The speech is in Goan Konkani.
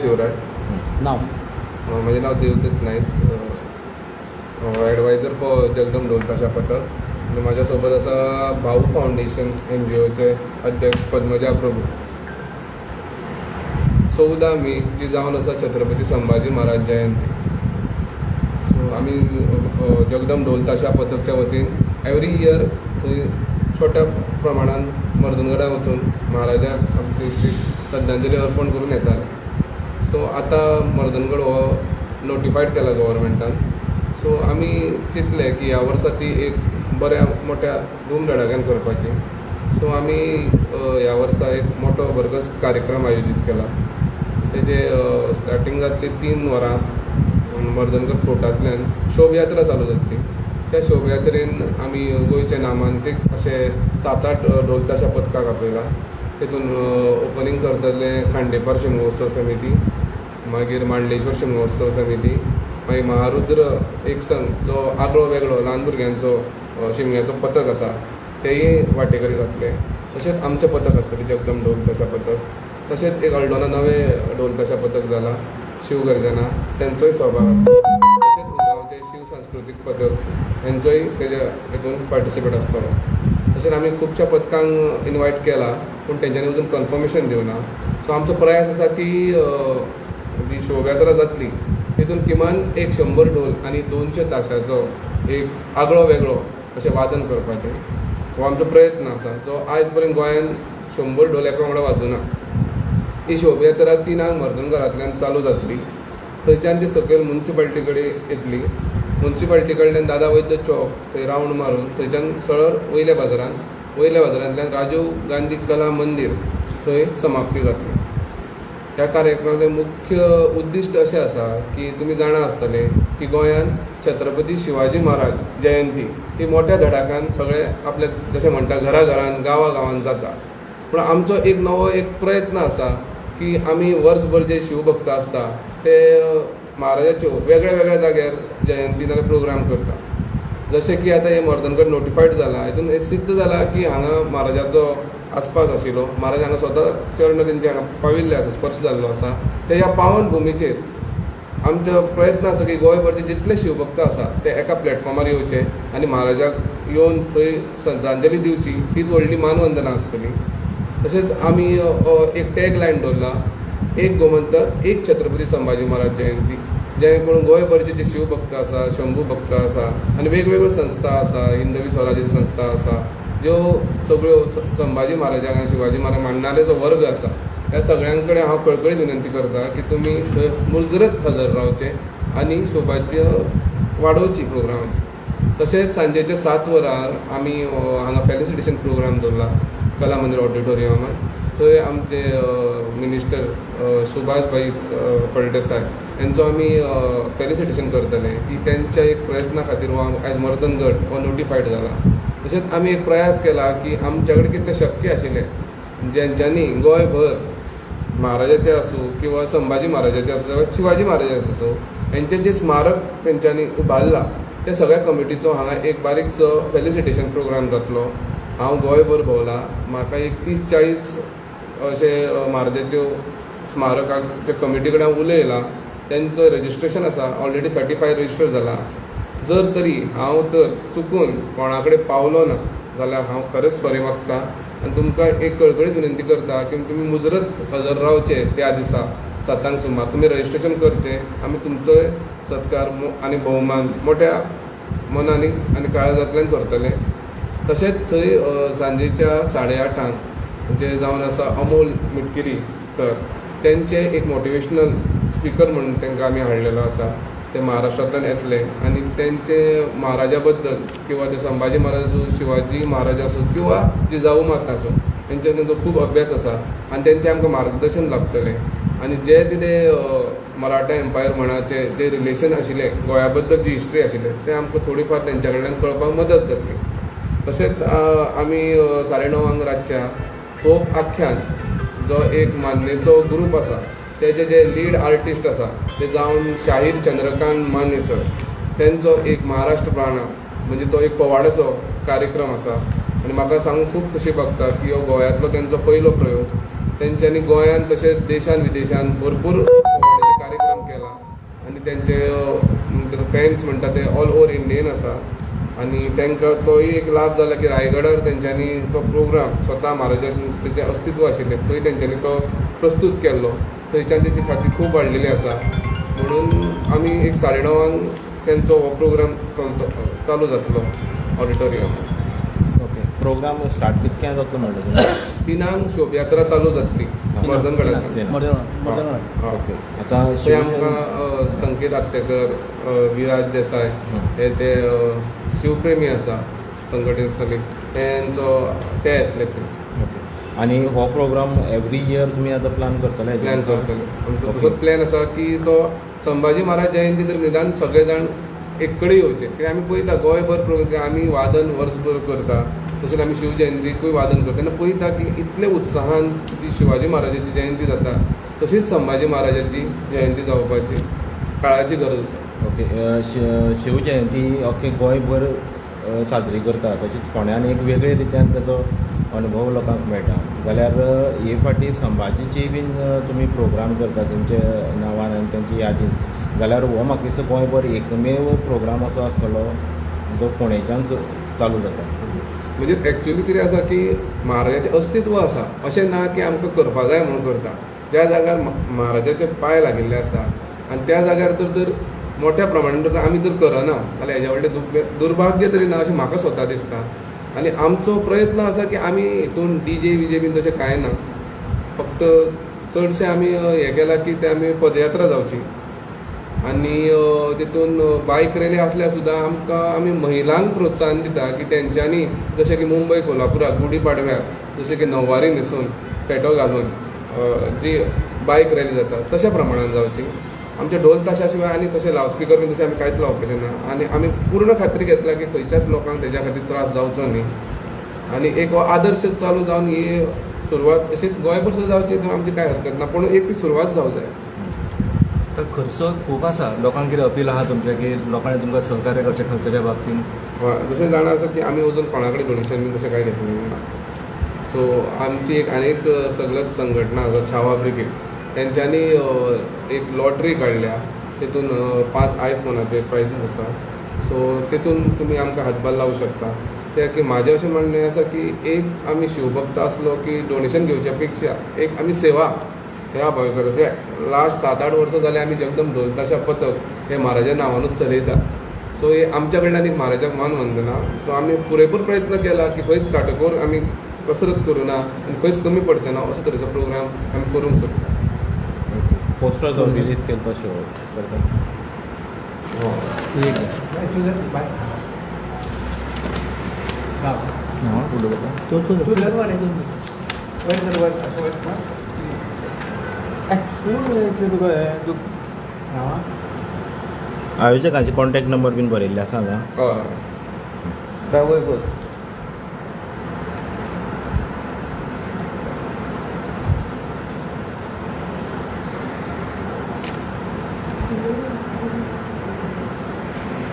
शिवराय. नाव? म्हजें नांव देवदत्त नायक, एडवायजर फॉर जगदम ढोल ताशा पथक आनी म्हाज्या सोबत आसा भाऊ फावंडेशन एनजीओचे अध्यक्ष पद्मजा प्रभू. 14 मे जी जावन आसा छत्रपती संभाजी महाराज जयंती. सो आमी जगदम ढोल ताशा पथकच्या वतीन एवरी इयर थंय छोट्या प्रमाणान मर्दनगडा वचून महाराजाक आमची श्रद्धांजली अर्पण करून येताले. सो आतां मर्दनगड हो नोटिफायड केला गव्हर्मेंटान. सो आमी चिंतलें की ह्या वर्सा ती एक बऱ्या मोठ्या धूमधडाक्यान करपाची. सो आमी ह्या वर्सा एक मोठो भरघोस कार्यक्रम आयोजीत केला. तेजे स्टार्टींग जातली 3 वरां. मर्दनगड फोर्टांतल्यान शोभयात्रा चालू जातली. त्या शोभयात्रेन आमी गोंयचे नामांतीक अशे सात आठ ढोल ताशा पथकाक आपयला. तेतून ओपनींग करतले खांडेपार शिमगोत्सव समिती, मागीर मांडलेश्वर शिमगोत्सव समिती, मागीर महारुद्र एक संघ जो आगळो वेगळो ल्हान भुरग्यांचो शिमग्याचो पथक आसा, तेय वांटेकरी जातले. तशेंच आमचें पथक आसतलें, जगदम ढोल ताशा पथक. तशेंच एक अल्डोना नवें ढोल ताशा पथक जाला, शिवगर्जना, तेंचोय सहभाग आसता. तशेंच गांवचे शिव सांस्कृतीक पथक हेंचोय तेज्या हितून पार्टिसिपेट आसतलो. तशेंच आमी खुबश्या पथकांक इनवायट केला, पूण तेंच्यांनी अजून कन्फर्मेशन दिवना. सो आमचो प्रयास आसा की जी शोभयात्रा जातली तितून किमान एक 100 ढोल आनी 200 ताशाचो एक आगळो वेगळो अशें वादन करपाचें हो आमचो प्रयत्न आसा, जो आयज पर्यंत गोंयान 100 ढोल एका वांगडा वाजूना. ही शोभयात्रा 3ांक मर्दनगरांतल्यान चालू जातली. थंयच्यान ती सकयल मुन्सिपाल्टी कडेन येतली. मुन्सिपाल्टी कडल्यान दादा वैद्य चौक थंय रावंड मारून थंयच्यान सरळ वयल्या बाजारान, वयल्या बाजारांतल्यान राजीव गांधी कला मंदीर थंय समाप्ती जातली. ह्या कार्यक्रमाचें मुख्य उद्दिश्ट अशें आसा की तुमी जाणा आसतले की गोंयांत छत्रपती शिवाजी महाराज जयंती ही मोठ्या धडाक्यान सगळे आपले जशें म्हणटा घरा घरान, गांवा गांवान जाता. पूण आमचो एक नवो एक प्रयत्न आसा की आमी वर्सभर जे शिवभक्त आसता ते महाराजाच्यो वेगळ्या वेगळ्या जाग्यार जयंती नाल्यार प्रोग्राम करता. जशें की आतां हें मर्दनगड नोटिफायड जाला, हितून हें सिद्ध जाला की हांगा महाराजाचो आसपास आशिल्लो, महाराज हांगा स्वता चरण तेंचे हांगा पाविल्ले आसा, स्पर्श जाल्लो आसा. ते ह्या पावन भुमीचेर आमचो प्रयत्न आसा की गोंयभरचे जितले शिवभक्त आसा ते एका प्लॅटफॉर्मार येवचे आनी महाराजाक येवन थंय श्रद्धांजली दिवची, हीच व्हडली मानवंदना आसतली. तशेंच आमी एक टॅग लायन दवरला, "एक गोमंतक, एक छत्रपती संभाजी महाराज जयंती", जेणे करून गोंयभरचे जे शिवभक्त आसा, शंभू भक्त आसा आनी वेगवेगळ्यो संस्था आसा, हिंदवी स्वराज्याची संस्था आसा, ज्यो सगळ्यो संभाजी महाराजाक आनी शिवाजी महाराज मानणारे जो वर्ग आसा, ह्या सगळ्यां कडेन हांव कळकळीत विनंती करता की तुमी थंय मुजरत हजर रावचे आनी शोभाची वाडोवची प्रोग्रामाची. तशेंच सांजेच्या 7 वरार आमी हांगा फेलिसिटेशन प्रोग्राम दवरला कला मंदिर ऑडिटोरियमान. थंय आमचे मिनिस्टर सुभाष भाई फळदेसाय हेंचो आमी फेलिसिटेशन करतले की तेंच्या एक प्रयत्ना खातीर हो आयज मर्दनगड हो नोटिफायड जाला. तशेंच आमी एक प्रयास केला की आमच्या कडेन कितलें शक्य आशिल्लें, जेंच्यांनी गोंयभर महाराजाचे आसूं किंवा संभाजी महाराजाचे आसूं जाल्यार शिवाजी महाराजाचे आसूं, हेंचें जें स्मारक तेंच्यांनी उबारलां, ते सगळ्या कमिटीचो हांगा एक बारीकसो फेलिसिटेशन प्रोग्राम जातलो. हांव गोंयभर भोंवला, म्हाका एक 30-40 अशे महाराजाच्यो स्मारकाच्या कमिटी कडेन हांव उलयलां. तेंचो रजिस्ट्रेशन आसा, ऑलरेडी 35 रजिस्टर जाला. जर तरी हांव तर चुकून कोणा कडेन पावलो ना जाल्यार हांव खरेंच सॉरी मागता आनी तुमकां एक कळकळीत विनंती करता की तुमी मुजरत हजर रावचे. त्या दिसा 7ांक सुमार तुमी रजिस्ट्रेशन करचें. आमी तुमचोय सत्कार आनी भोवमान मोठ्या मनान आनी काळजांतल्यान करतले. तशेंच थंय सांजेच्या 8:30ांक जे जावन आसा अमोल मिटकिरी सर, तेंचे एक मोटिवेशनल स्पिकर म्हणून तांकां आमी हाडलेलो आसा. ते महाराष्ट्रांतल्यान येतले आनी तेंचे महाराजा बद्दल किंवा ते संभाजी महाराज आसूं, शिवाजी महाराज आसूं किंवा जिजाऊ माता आसूं, तेंचेर तेंचो खूब अभ्यास आसा आनी तेंचें आमकां मार्गदर्शन लाभतलें. आनी जें कितें मराठा एम्पायर म्हणाचें जें रिलेशन आशिल्लें, गोंया बद्दल जी हिस्ट्री आशिल्लें, तें आमकां थोडी फार तेंच्या कडल्यान कळपाक मदत जातली. तशेंच आमी 9:30ांक रातच्या फोक आख्यान जो एक मान्नेचो ग्रूप आसा, तेजे जे लीड आर्टिस्ट आसा ते जावन शाहीर चंद्रकांत माने सर, तेंचो एक महाराष्ट्र प्राणा म्हणजे तो एक पवाड्याचो कार्यक्रम आसा. आनी म्हाका सांगूंक खूब खोशी भोगता की हो गोंयांतलो तेंचो पयलो प्रयोग. तेंच्यांनी गोंयांत तशेंच देशान विदेशान भरपूर तेंचे फॅन्स म्हणटा ते ऑल ओवर इंडियेन आसा आनी तांकां तोय एक लाभ जाला की रायगडार तेंच्यांनी तो प्रोग्राम स्वता महाराजाचें तेचें अस्तित्व आशिल्लें थंय तेंच्यांनी तो प्रस्तूत केल्लो. थंयच्यान तेची ख्याती खूब वाडलेली आसा. म्हणून आमी एक 9:30 तेंचो हो प्रोग्राम चालू जातलो ऑडिटोरियमान. ओके, प्रोग्राम स्टार्ट कितक्यांक जातलो म्हणलें तुमी? 3 शोभयात्रा चालू जातली मर्दनगडाच्यान. ओके, आतां थंय आमकां संकेत आर्सेकर, विराज देसाय हे ते शिवप्रेमी आसा संघटन सगळे तेंचो ते येतले थंय. ओके, आनी हो प्रोग्राम एवरी इयर तुमी आतां प्लान करतले? प्लॅन करतले. आमचो तसोच प्लॅन आसा की तो संभाजी महाराज जयंती तर निदान सगळे जाण एक कडेन येवचे. कित्याक आमी पळयता गोंयभर प्रोग्राम आमी वादन वर्सभर करता, तशेंच आमी शिव जयंतीकूय वादन करता. तेन्ना पळयता की इतले उत्साहान जी शिवाजी महाराजाची जयंती जाता तशीच संभाजी महाराजाची जयंती जावपाची काळाची गरज आसा. ओके, शिवजयंती अख्खे गोंयभर साजरी करता, तशीच फोंड्यान एक वेगळे रित्यान ताचो अनुभव लोकांक मेळटा. जाल्यार हे फावटी संभाजीची बीन तुमी प्रोग्राम करता तेंच्या नांवान आनी तेंच्या यादीन, जाल्यार हो म्हाका दिसता गोंयभर एकमेव प्रोग्राम असो आसतलो जो फोंडेच्यान चालू जाता. म्हणजे एक्चुअली कितें आसा की महाराजाचें अस्तित्व आसा, अशें ना की आमकां करपा जाय म्हणून करता. ज्या जाग्यार महाराजाचे पांय लागिल्ले आसा आनी त्या जाग्यार तर मोठ्या प्रमाणान जर आमी जर करना जाल्यार हेज्या व्हडलें दुर्भाग्य तरी ना अशें म्हाका स्वता दिसता. आनी आमचो प्रयत्न आसा की आमी हितून डीजे विजे बीन तशें कांय ना, फक्त चडशें आमी हें केलां की ते आमी पदयात्रा जावची आनी तितून बायक रॅली आसल्यार सुद्दां आमकां आमी महिलांक प्रोत्साहन दिता की तेंच्यांनी जशें की मुंबय कोल्हापुराक गुडी पाडव्याक जशें की नववारी न्हेसून फेटो घालून जी बायक रॅली जाता तशा प्रमाणान जावची. आमच्या ढोल ताशा शिवाय आनी तशें लावडस्पिकर बीन तशें आमी कांयच लावपाचें ना आनी आमी पूर्ण खात्री घेतला की खंयच्याच लोकांक तेज्या खातीर त्रास जावचो न्ही. आनी एक हो आदर्श चालू जावन ही सुरवात अशीच गोंयभर सुद्दां जावची आमची कांय हरकत ना, पूण एक ती सुरवात जावं जाय. तर खर्च खूब आसा, लोकांक कितें अपील आहा तुमचें की लोकांनी तुमकां सहकार्य करचें खर्चाच्या बाबतींत? हय, जशें जाणा आसा की आमी अजून कोणा कडेन डोनेशन बीन तशें कांय घेतलें ना. सो आमची एक आनी एक सगळ्यात संघटना आसा छावा ब्रिगेड, तेंच्यांनी एक लॉटरी काडल्या, तितून 5 आयफोनाचे प्रायजीस आसा. सो तितून तुमी आमकां हातभार लावूं शकता. ते की म्हाजें अशें म्हणणें आसा की एक आमी शिवभक्त आसलो की डोनेशन घेवच्या पेक्षा एक आमी सेवा ह्या भाव करता. ते लास्ट 7-8 वर्सां जालें आमी जगदम ढोल ताशा पथक हे महाराजा नांवानूच चलयता. सो हे आमच्या कडल्यान एक महाराजाक मान वंदना. सो आमी पुरेपूर प्रयत्न केला की खंयच काटकोर आमी कसरत करूं ना आनी खंयच कमी पडचें ना असो तरेचो प्रोग्राम आमी करूंक सोदता. पोस्टर जो रिलीज केलो तो शो करता. आयोजकांचे कॉन्टॅक्ट नंबर बीन बरयल्ले आसा हांगा? हय.